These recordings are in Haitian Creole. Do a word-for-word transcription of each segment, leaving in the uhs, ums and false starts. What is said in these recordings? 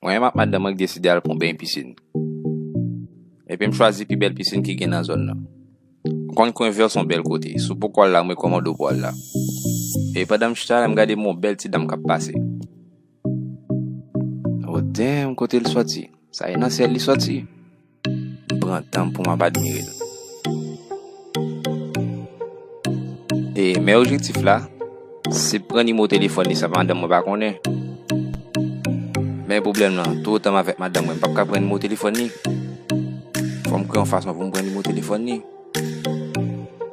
Mwen menm ak madanm mwen ki deside al pran yon beny pisin. Epi m chwazi pi bèl pisin ki gen nan zòn nan. M konn kwen vè se yon bèl kote. Si w poko al la, m rekòmande w pou w al la. E pandan m chita la, m gade yon bèl ti dam k ap pase. Oh damn, kote l sòti? Sa e nan syèl li sòti? M pran tan m pou m ap admire l. E, men objektif la, se pran nimewo telefòn li san madanm mwen pa konnen. Men pwoblèm nan, toutan m avèk madanm mwen, m p ap ka pran nimewo telefòn li. Fò m kreye yon fason pou m pran nimewo telefòn li.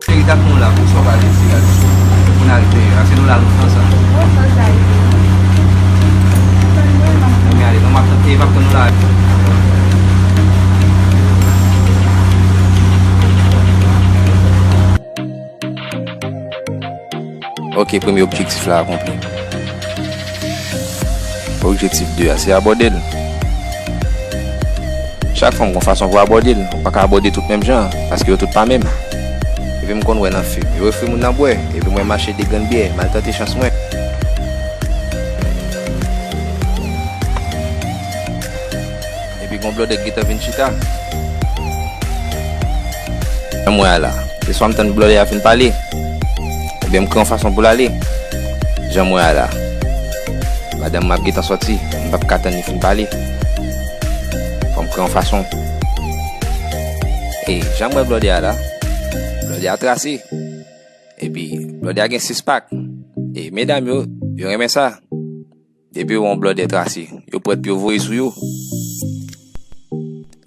Cheri, dat nou la, pou sa w pa vin siraj. Pou n al dèyè, ase nou la, nou pran sa. Bon, sa, sa, e. Ann ale, non, m ap tante, m ap tann nou la. Ok, premye objektif la akonpli. Objektif de a, se abòde l. Chak fwa m gon fason pou abòde l, m pa ka abòde tout menm jan, paske yo tout pa menm. Epi m konn wè nan fim, yo ofri moun nan bwè, epi mwen m achte de grenn byè, m al tante chans mwen. Epi gon blòdè k gentan vin chita. Jan m wè a la, se swa m tann blòdè a fin pale, oubyen m kreye yon fason pou l ale. Jan m wè a la, madanm mwen ap gentan sòti, m p ap ka tann li fin pale. Fò m kreye yon fason. E jan m wè blòdè a la, blòdè a trase. Epi, blòdè a gen sis pak. E medam yo, yo renmen sa. Depi yo wè yon blòdè trase, yo prèt pou yo voye sou yo.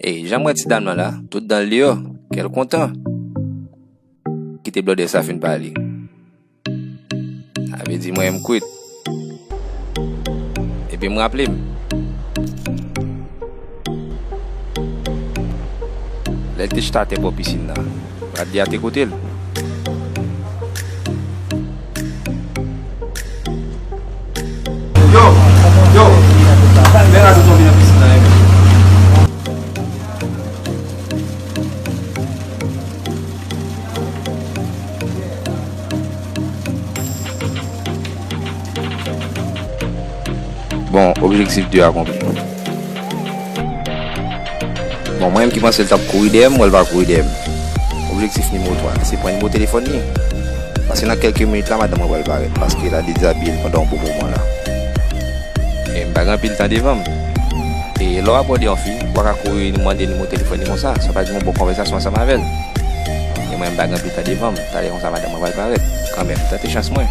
E jan m wè ti dam nan la, tout dan l deyò, kè l kontan. Kite blòdè sa fin pale. Sa vle di mwen menm m kwit. Epi m raple m. Lè l te chita atè bò pisin nan, rad li a te kote l. Yo, yo, men rad ou tonbe nan pisin nan, wi. Bon, objektif de akonpli. Bon, mwen menm ki panse l t ap kouri dèyè m, m wè l pa kouri dèyè m. Objektif nimewo twa, se pran nimewo telefòn li. Paske nan kèlke minit la, madanm mwen pral parèt, paske l al dezabiye l pandan yon bon moman la. E m pa gen anpil tan devan m. E lè w abòde yon fi, ou pa ka kouri mande nimewo telefòn li konsa, sa pa di yon bon konvèsasyon ansanm avè l. E mwen, m pa gen anpil tan devan m, talè konsa madanm mwen pral parèt. Kanmenm, tante chans mwen.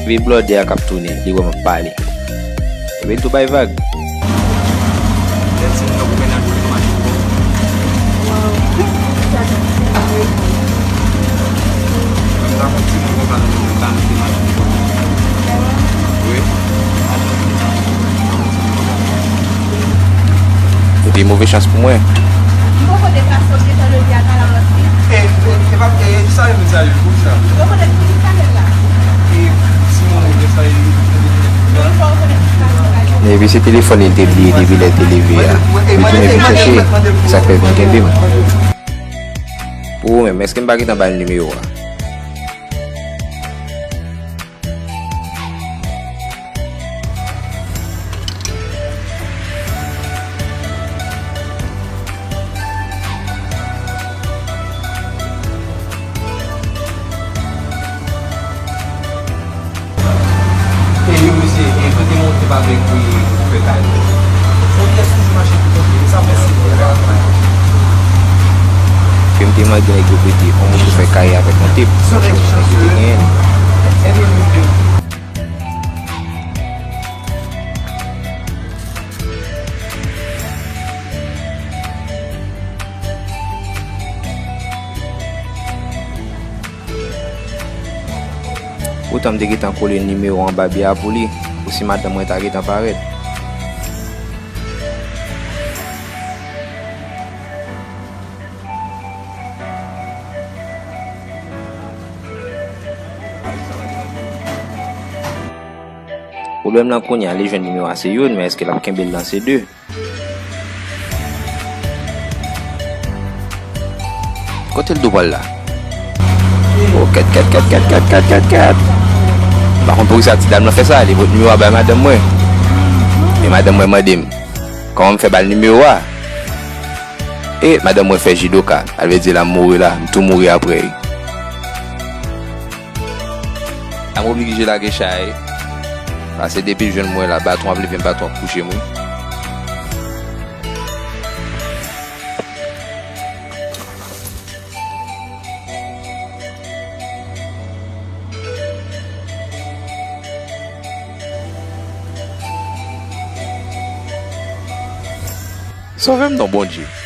Epi blòdè a k ap tounen, li wè m ap pale. Epi l tou bay vag. Lè timoun yo pou mennaj ou, li machin pou ou. Mwen m ta konn timoun konsa nan men mwen, m ta mete machin pou ou. Wi. Epi move chans pou mwen. M poko deplase, w gentan leve a, talè w ap di. E, e, e pa, e, sa yo, sa yo, pou sa. M poko deplase, talè la. E, si mwen, ou deplase, Epi se telefòn li l te bliye depi lè l te leve a. Li tounen vin chèche, se sa k fè l vin kenbe m. Pou ou menm, èske m pa gentan ba l nimewo a? E yo, mesye, e kote monte pa vle kouye pou fè kay. Yon pyès toujou mache pou konte, e sa fè si pou fè kay. Ke m te mande nèg yo prete yon moun pou fè kay avèk yon tip, yon chans pou te genyen. Poutan m te gentan kole nimewo anba byè a pou li, pou si madanm mwen ta gentan parèt. Pwoblèm nan kounye a, li jwenn nimewo a se youn, men èske l ap kenbe l nan se de? Kote l dwe pral la? O, kèt, kèt, kèt. M pa konn poukisa ti dam nan fè sa, li pot nimewo a bay madanm mwen. E madanm mwen mande m, Kòman m fè ba l nimewo a? E madanm mwen fè jidoka. Sa vle di la m mouri la, m tou mouri apre. A m oblije lage chay. Pase depi l jwenn mwen la, patwon ap leve m, patwon ap kouche m wi. Sove m non Bondye.